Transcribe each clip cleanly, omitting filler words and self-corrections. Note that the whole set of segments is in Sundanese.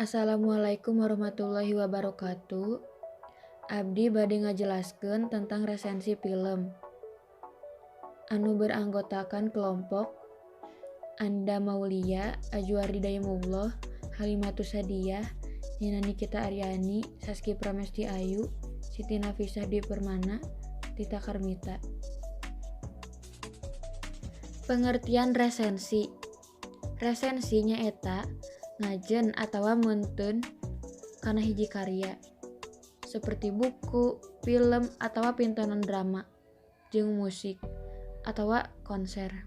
Assalamualaikum warahmatullahi wabarakatuh. Abdi bade ngajelaskeun tentang resensi film anu beranggotakan kelompok Anda Maulia, Ajuardi Daimullah, Halimatus Sadiah, Nina Nikita Aryani, Saski Pramesti Ayu, Siti Nafisah Dwi Permana, Tita Karmita. Pengertian resensi. Resensi nyaeta ngajen atawa meunteun kana hiji karya seperti buku, film, atawa pintonan drama jeung musik atawa konser.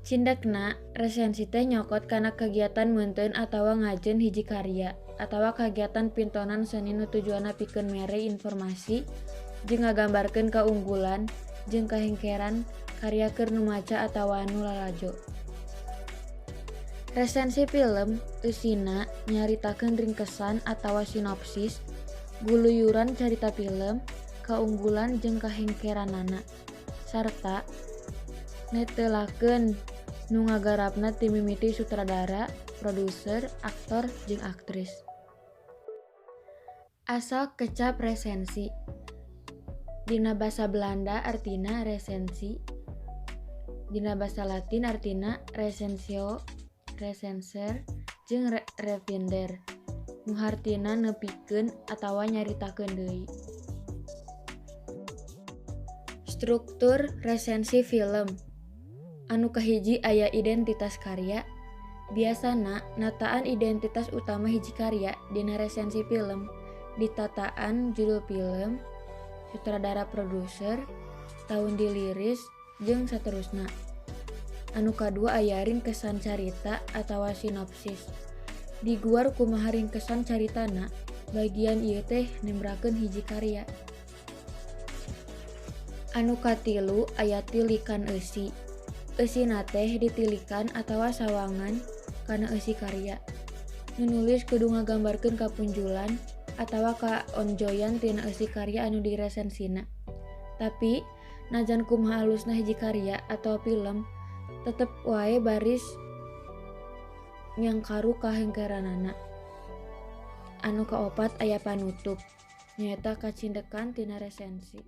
Cindekna, resensi teh nyokot kana kegiatan meunteun atawa ngajen hiji karya atawa kagiatan pintonan seni nu tujuanna pikeun mere informasi jeung ngagambarkeun kaunggulan jeung kahengkeran karya keur nu maca atawa nu lalajo. Resensi film eusina nyaritakeun ringkesan atawa sinopsis, guluyuran carita film, kaunggulan jeung kahengkeranana, sarta netelakeun nu ngagarapna ti mimiti sutradara, produser, aktor, jeung aktris. Asal kecap resensi dina basa Belanda artina resensi, dina basa Latin artina recensio, recenser, jeung revinder, nu hartina nepikeun atawa nyaritakeun deui. Struktur resensi film. Anu kahiji aya identitas karya. Biasana nataan identitas utama hiji karya dina resensi film ditataan judul film, sutradara produser, tahun diliris, jeung saterusna. Anu kadua aya ringkesan carita atawa sinopsis. Diguar kumaha ringkesan caritana, bagian ieu teh nembrakeun hiji karya. Anu katilu aya tilikan eusi. Eusina teh ditilikan atawa sawangan kana eusi karya. Nu nulis kudu ngagambarkeun kapunjulan atawa kaonjoyan tina eusi karya anu diresensina. Tapi najan kumaha alusna hiji karya atawa film, tetep wae baris nyangkaru kahengkeranana. Anu kaopat aya panutup, nyaeta kacindekan tina resensi.